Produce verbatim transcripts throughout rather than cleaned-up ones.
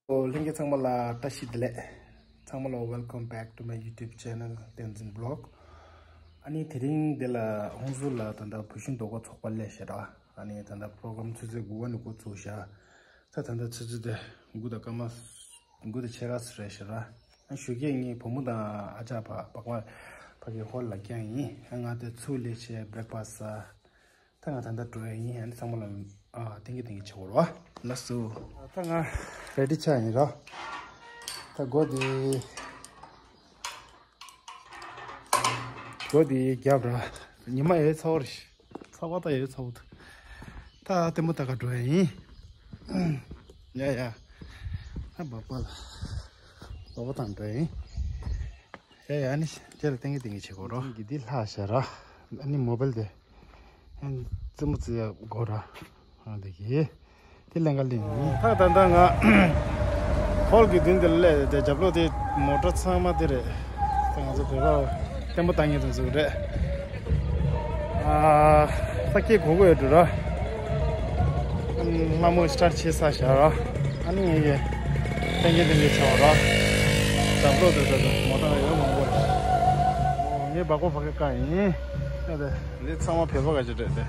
ཨོ། ལྷན་རྒྱས་ཚང་མ་ལ་བཀྲ་ཤིས་བདེ་ལེགས། ཚང་མ་ལ་welcome back to my YouTube channel Tenzin Vlog. ཨ་ནི་དེ་རིང་འདི་ལ་ཧོང་སུར་ལ་ད་ལྟ་བུ་ཤིང་རྡོ་སྐོར་ཚོགས་པ་སླེབས་ཤག་ར། ཨ་ནི་ད་ལྟ་པོ་རོ་གྷ་རམ་ཆུ་ཚོད་དགུ་པ་ནས་འགོ་ཚུགས་ཤག་ད་ད་ལྟ་ཆུ་ཚོད་དེ་དགུ་དང་སྐར་མ་དགུ་དང་ཕྱེད་ཀ་ཙམ་རེད་ཤག་ར། ཨ་ཞོགས་ཀས་ངའི་བུ་མོ་དང་ཨ་ཅག་ཕ་པགས་པ་ཕ་གི་ཧོལ་ལ་བསྐྱངས་ཡིན། ཨ་ང་དེ་ཚུར་སླེབས་བྱས་breakfast ཟ། ད་ང་ད་ལྟ་འགྲོ་ཡ་ཡིན། ཨ་ནི་ཚང་མ་ལ་ཨ་ཐེངས་ཀྱི་ཐེངས་ཀྱི་བྱེད་དགོས་རེད་བ། ལགས་སོ། ད་ང་ready ཆགས་ཡིན་ར། ད་སྒོ་དེ་སྒོ་དེ་རྒྱབ་ར། ཉི་མ་ཡོད་ཚ་བོ་རེད། ཚ་བ་ད་ཡོད་ཚ་བོ་འདུག་ད་ལྟད་མོ་ལྟ་ག་འགྲོ་ཡ་ཡིན། ཡ་ཡ། ད་སྦག་སྦག་ལ་སྦག་སྦག་བཏང་འགྲོ་ཡ་ཡིན། ཡ་ཡ། ཨ་ནི་དེ་ལ་ཏན་གི་ཏན་གི་བྱེད་དགོས་རོ། གི་འདི་ལྷག་བཞག་ར། ཨ་ནི་མོ་བེལ་དེ་ཨ་ནི་རྩེད་མོ་རྩེ་ཡ་དགོས་ར། ཨ་འདི་གི་དེ་ལེན་ག་ལེན་ཡིན། ད་ད་ད་ང་ཧོལ་གི་མདུན་དེ་ལ་སླེབས་ཏེ། རྒྱབ་ལོགས་དེ་མོ་ཊ་ཚང་མ་དེ་རེད། ད་ང་ཚོ་བོད་པ་ལྟད་མོ་ལྟ་མཁན་དེ་ཚོ་རེད། ཨ་ས་སྐྱིད་གོ་གོ་ཡོད་འགྲོ་ར། ལྷ་མོ་start བྱེད་ས་བཞག་ར། ཨ་ནི་ངེད་ཀྱི་ལྷན་རྒྱས་ལྷན་རྒྱས་ཆགས་པ་ར། རྒྱབ་ལོགས་དེ་ཚོ་དང་མོ་ཊ་ཡོད་མང་པོ་རེད། ངས་སྦག་སྦག་ཕ་གི་བཀག་ཡིན། ཨ་དེ་འདི་ཚང་མ་བོད་པ་ག་ཅིག་རེད་དེ།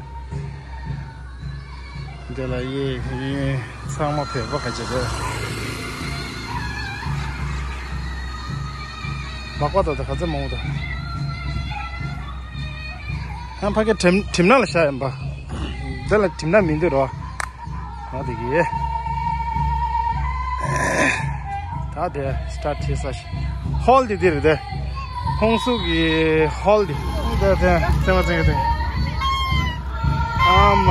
འདི་ལ་ཡེ་ཡིན། ཚང་མ་བོད་པ་ག་ཅིག་རེད། སྦག་སྦག་དང་དེ་ག་ཚོད་མང་པོ་འདུག་ཡང་ཕ་གི་གྲིམ་གྲིམ་ནང་ལ་བཞག་ཡིན་པ། འདི་ལ་གྲིམ་ནང་མི་འདུག་རོ། ཨ་དེ་གི་ད་དེ་start བྱེད་ས་ཞིག་ཧོལ་དེ་འདི་རེད་དེ། ཧོང་སུར་གི་ཧོལ་དེ། དེ་དེ་དེ་མ་ཚན་གི་དེ། ཨ་མ་མ།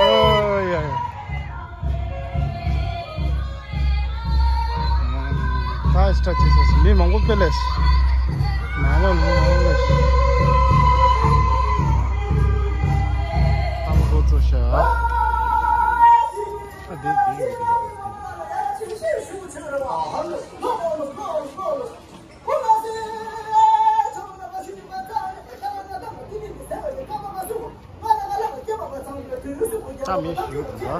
ཨོ་ཡ་ཡ། ད་start བྱེད་ས་ཞིག་མི་མང་པོ་དཔེ་ལས། ནང་ལོགས་མི་མང་པོ་ལས། ཨ་མ་གོ་ཚོ་ཤ། ཨ་དེ་དེ་དེ། ད་མི་ཞིག་ཡོད་པ། ད་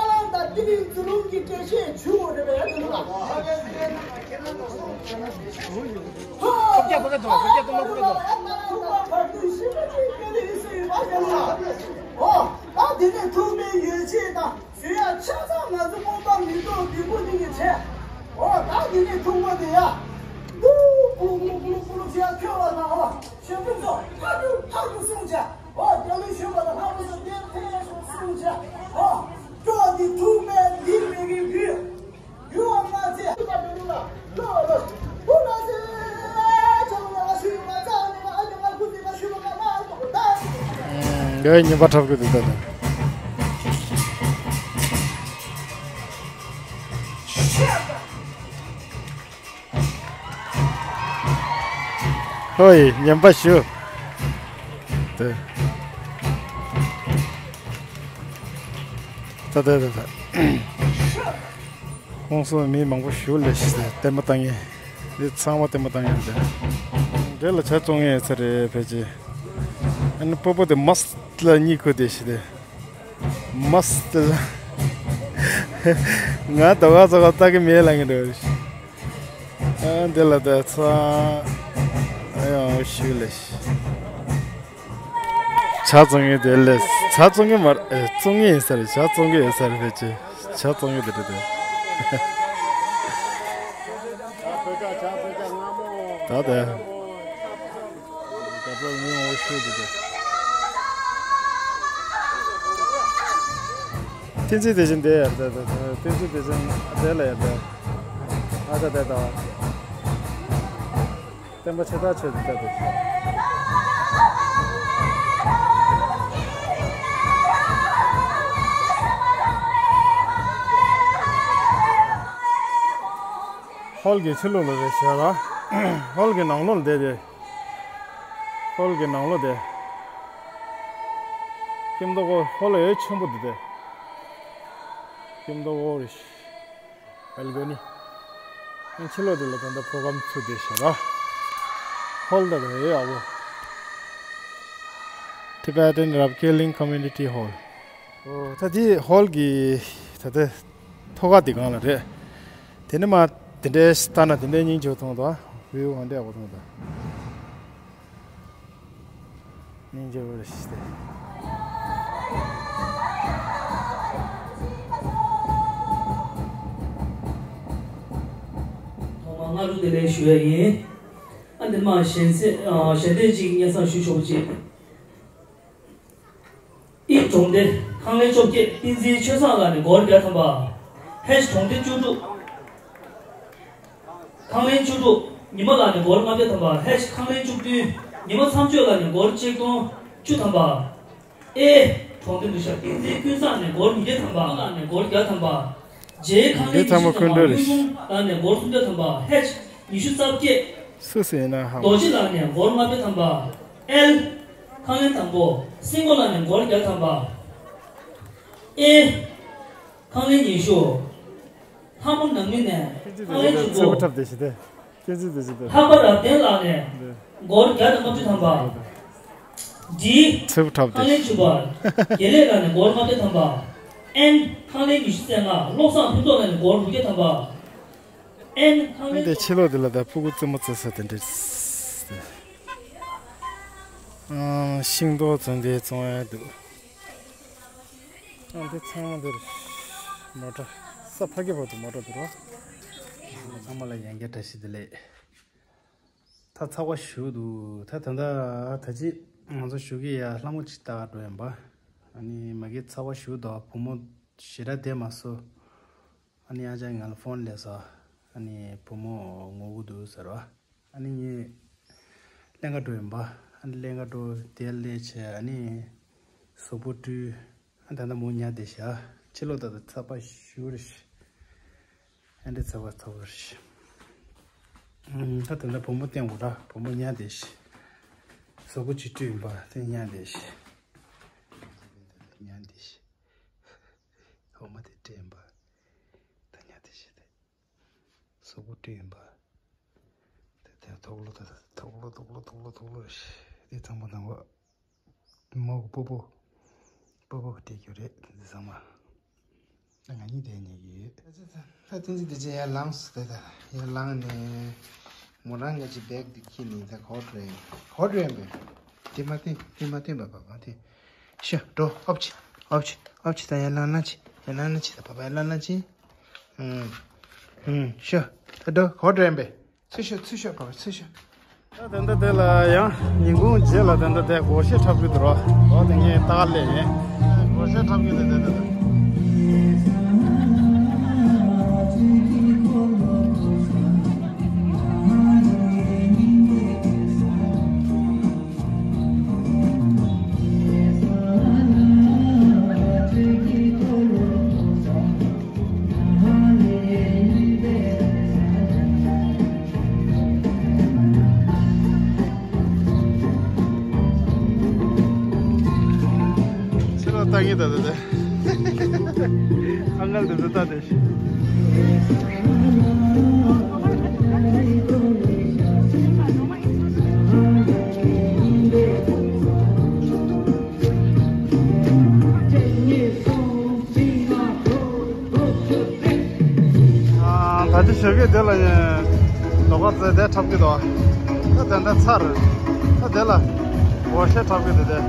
ལམ་དང་ཏི་ལི་ཛུ་ལུང་གི་འགྲེལ་བཤད་བྱུང་བ་རེད་པས། ཡ་ཏི་ལུ་ལ། ཨོ། ད་དེ་ནས་ཐུག་པའི་ཡོ་བྱད་དང་བཟོ་ཡ་ཆ་ཚང་ང་ཚོ་རྨོངས་པ་མི་རྟོག་སྡིག་པོ་འདི་གིས་བྱས། ཨོ། ད་དེ་ནས་ཐུག་པ་དེ་ཡ། ཏུ་ཀུ་ཀུ་ཀུ་ཀུ་ཟེར་ཡ་ཁྱོད་བ་དང་ཨོ། ཞེ་པོ་ཚོ་ཧ་ཀུ་ཧ་ཀུ་གསུངས་བྱས། ཨོ། རྒྱ་མི་ཞུ་བ་དང་ལྷ་མོ་ཚོ་དེ་ཕེ་ཤོག་གསུངས་བྱས། ཨོ། ཁྱོད་འདི་ཐུག་པའི་འདི་མི་གི་རྒྱུད། འདི་ཉན་པ་འཁྲབ་གི་འདུག་ད་ད། ཧོ་ཡེ་ཉན་པ་ཞུ། ད་ད་ད་ད། ཧོང་སུར་མི་མང་པོ་ཞིག་ལས་ཤི་སྟེ་ལྟད་མོ་ལྟ་མཁན། འདི་ཚང་མ་ལྟད་མོ་ལྟ་མཁན་རེད། འདྲེ་ལ་ཇ་བཙོང་མཁན་ཡོད་ས་རེད་ཕལ་ཆེར། ཨ་ནི་སྤོ་བོ་དེ་མ་སི་ལ་གཉིད་ཁུག་བསྡད་ཤི་སྟེ། མ་སི་ལ། ང་དོ་ག་ཚོ་ག་ལྟ་གི་མེད་ལ་ངེས་འགྲོ་རེད། ཨ་འདི་ལ་ད་ཚང་། ཨ་ཡང་ཞུ་ལས་ཤི། ཇ་བཙོང་མཁན་དེ་ལས་ཇ་བཙོང་མཁན་མ་རེད། ཨེ་བཙོང་མཁན་ཡིན་ས་རེད། ཇ་བཙོང་མཁན་ཡིན་ས་རེད་ཕལ་ཆེར། ཇ་བཙོང་མཁན་དེ་རེད་དེ། ད་དེ། བསྟན་འཛིན་བདེ་ཆེན་དེ་ཡར་ལྟ་དེ། བསྟན་འཛིན་བདེ་ཆེན་དེ་ལ་ཡར་ལྟ། ཨ་ད་དེ་ལྟ་བ། བསྟན་པ་ཆེ་ཐག་ཆོད་དེ་ལྟ་དེ། ཧོལ་གྱི་ཕྱི་ལོགས་ལ་རེད་བཞག་ལ། ཧོལ་གྱི་ནང་ལོགས་ལ་བསྡད་དེ། ཧོལ་གྱི་ནང་ལོགས་དེ། ཁྱིམ་ཐོག་ཧོལ་ཡོད་ཆེན་པོ་འདུག་སྟེ། ཀིམ་དོ་བོ་རེ་ཤི། བལ་གོ་ནི། ཕྱི་ལོགས་དེ་ལ་ད་ལྟ་པོ་རོ་གྷ་རམ་ཚུགས་བསྡད་ཤག་ར། ཧོལ་ད་ད་ཨེ་ཨ་བོ། Tibetan Rapkheling Community Hall. ཨོ་ད་དེ་ཧོལ་གི་ད་ལྟ་ཐོག་ཁ་དེ་སྒང་ལ་རེད། དེ་ནས་མར་དེ་འདྲའི་ལྟ་ན་དེ་འདྲའི་སྙིང་རྗེ་པོ་མཐོང་དང་། བིའུ་ག་འདྲ་ཡག་པོ་མཐོང་དང་། སྙིང་རྗེ་པོ་རེད་ཤི་སྟེ། ཐོག་མར་སྔ་དྲོ་བདེ་ལེགས་ཞུ་ཡ་ཡིན། ཨ་འདི་མ་གཞན་སེ་ཨ་གཞན་དོན་གཅིག་སྙན་སེང་ཞུ་ཆོག་པ་ཅིག་ཨི་གྲོང་སྡེ་ཁང་ལེན་བཅོ་བརྒྱད། བསྟན་འཛིན་ཆོས་བཟང་ལགས་ནས་སྒོར་བརྒྱ་ཐམ་པ། ཧེཆ་གྲོང་སྡེ་བཅུ་དྲུག་ཁང་ལེན་བཅུ་དྲུག་ཉི་མ་ལགས་ནས་སྒོར་ལྔ་བརྒྱ་ཐམ་པ། ཧེཆ་ཁང་ལེན་བཅུ་བདུན་ཉི་མ་མཚམས་གཅོད་ལགས་ནས་སྒོར་ཆིག་སྟོང་བཅུ་ཐམ་པ། ཨེ་གྲོང་སྡེ་འདུ་ཤག་བསྟན་འཛིན་ཀུན་བཟང་ནས་སྒོར་ཉིས་བརྒྱ་ཐམ་པ། ལགས་ནས་སྒོར་བརྒྱ་ཐམ་པ། ཇེ་ཁང་ལེན་འདི་ཚང་མ་ཉི་ཤུ་ཐམ་པ། ཀུན་འགྲོ་རེད། ལྷུན་གྲུབ་ལགས་ནས་སྒོར་སུམ་བརྒྱ་ཐམ་པ། ཧེཆ་ཉི་ཤུ་རྩ་བརྒྱད་སུ་སུ་ཡིན་ན་ཧ་མ། རྡོ་རྗེ་ལགས་ནས་སྒོར་ལྔ་བརྒྱ་ཐམ་པ། ཨེལ་ཁང་ལེན་དང་པོ། སེང་གོ་ལགས་ནས་སྒོར་བརྒྱ་ཐམ་པ། ཨེ་ཁང་ལེན་ཉི་ཤུ། ལྷ་མོ་ནང་མི་ནས་ཁང་ལེན་བཅུ་དགུ། ཚེ་བོ་འཁྲབ་བསྡད་ཤི་སྟེ། ཁྱེད་ཚོས་དེ་ཅི་འདུག་ལྷག་པ་རབ་བརྟན་ལགས་ནས་སྒོར་བརྒྱ་དང་ལྔ་བཅུ་ཐམ་པ། ཌི་ཚེ་བོ་འཁྲབ་བསྡད་ཁང་ལེན་བཅུ་པ། དགེ་ལེགས་ལགས་ནས་སྒོར་ལྔ་བརྒྱ་ཐམ་པ། ཨེན་ཁང་ལེན་ཉི་ཤུ་རྩ་ལྔ། བློ་བཟང་ཕུན་ཚོགས་ལགས་ནས་སྒོར་དགུ་བརྒྱ་ཐམ་པ། ཨེན་ཁང་ལེན། འདི་ཕྱི་ལོགས་འདི་ལ་ད་ཕྲུ་གུ་རྩེད་མོ་རྩེ་ས་དེ་འདྲ། ཨང་ཤིང་ཏོག་བཙོང་མཁན་བཙོང་ཡ་འདུག་ཨང་འདི་ཚང་མ་འདིར་མོ་ཊ་ས་ཕ་གི་བར་དུ་མོ་ཊ་འདུག་རོ། ཚང་མ་ལ་ཡང་བསྐྱར་བཀྲ་ཤིས་བདེ་ལེགས། ད་ཚ་བ་ཞུ་འདུག་ད་ད་ད་ད་ཅི་ང་ཚོ་ཞུ་གི་ཡ་ལྷ་མོ་ཅིག་ལྟ་ག་འགྲོ་ཡིན་པ། ཨ་ནི་མ་གི་ཚ་བ་ཞུ་འདུག་བུ་མོ་ཞེ་དྲག་བསྡད་མ་སོང་། ཨ་ནི་ཨ་ཅག་ང་ལ་ཕོན་སླེབས་སོང་། ཨ་ནི་བུ་མོ་ངུ་གི་འདུག་ཟེར་བ། ཨ་ནི་ངས་ཀླད་ཀ་འགྲོ་ཡིན་པ། ཨ་ནི་ཀླད་ཀ་འགྲོ་དེ་སླེབས་བྱས་ཨ་ནི་གཟུགས་པོ་བཀྲུས། ཨ་ད་ལྟ་མོ་ཉལ་བསྡད་ཤག་ཕྱི་ལོགས་ད་ལྟ་ཚ་བ་ཞུ་རེད་ཤག་ཨ་འདྲ་ཚ་བ་ཚ་བ་རེད་ཤག་ཨུམ་ད་ད་ལྟ་བུ་མོ་བསྟན་དགོས་ར། བུ་མོ་ཉལ་བསྡད་ཤག་གཟུགས་པོ་ཅིག་བཀྲུས་ཡིན་པ་དེ་ཉལ་བསྡད་ཤག་ཉལ་བསྡད་ཤག་འོ་མ་དེ་སྤྲད་ཡིན་པ། ད་ཉལ་བསྡད་ཤག་དེ། གཟུགས་པོ་བཀྲུས་ཡིན་པ། དེ་དེ་ཐོག་ལོ་ད་ཐོག་ལོ་ཐོག་ལོ་ཐོག་ལོ་ཐོག་ལོ་རེད། དེ་ཚང་མ་དང་པོ། མོ་གི་སྤོ་བོ། སྤོ་བོ་གི་སྤྲད་རྒྱུ་རེད་དེ་ཚང་མ། ད་ང་གཉིས་དེ་ཉལ་གི་ཡོད། ད་ཐེངས་གཅིག་དེ་ཅི་ཡར་ལངས་སོང་། དེ་ད་ཡར་ལངས་ནས་མོ་རང་ངེད་ཀྱི་བེག་དེ་ཁྱེར་ནས་ད་གོ་འགྲོ་ཡིན། གོ་འགྲོ་ཡིན་པས། དེ་མ་བསྟན་དེ་མ་བསྟན་པ་པ་པ་དེ། ཤོག་འགྲོ། ཨོབ་ཆི་ཨོབ་ཆི་ཨོབ་ཆི། ད་ཡར་ལངས་ལངས་ཆི། ཡར་ལངས་ལངས་ཆི། ད་པ་པ་ཡར་ལངས་ལངས་ཆི། ཨུམ། ཨུམ། ཤོག་ད་འགྲོ། གོ་འགྲོ་ཡིན་པས། ཚུར་ཤོག་ཚུར་ཤོག་པ་པ་ཚུར་ཤོག་ད་ད་ལྟ་དེ་ལ་ཡང་ཉིན་གུང་རྗེས་ལ་ད་ལྟ་དེ་སྒོར་གཞས་འཁྲབ་གི་འདུག་རོ། འོ་དེ་ངས་ལྟ་ག་སླེབས་ཡིན། སྒོར་གཞས་འཁྲབ་གི་འདུག་དེ་དེ་དེ། ཕྱི་ལོགས་ལྟ་གིན་ད་ད་ད། ཨ་ངལ་དུ་ད་ལྟ་དེ། ཨ། ད་ཅི་ཞོགས་ཀས་དེ་ལ་ཡིན། ལོ་ག་ཚོད་དེ་འཁྲབ་ཀྱི་འདུག་ད་དེ་འདྲ་ཚར། ད་དེ་ལ་སྒོར་གཞས་འཁྲབ་ཀྱི་འདུག་དེ།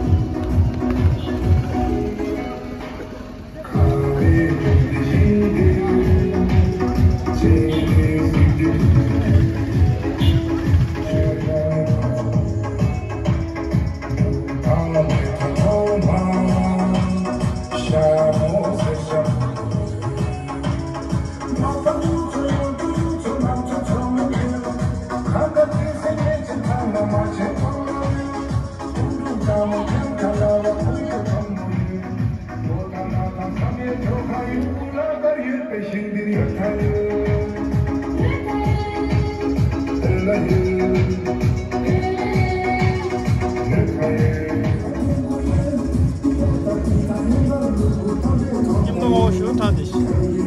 ཁྱིམ་ནང་འོག་ཞུ་ཐང་དེ་ཤི།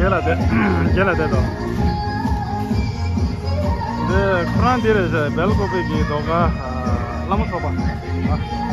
རྗེས་ལ་བསྡད། རྗེས་ལ་བསྡད་དོ། འདི་ཁོ་རང་འདི་རེད་ཟེར། སྦེལ་ཀོབ་ཀྱི་ཟློས་གར་བླ་མ་ཚོགས་པ།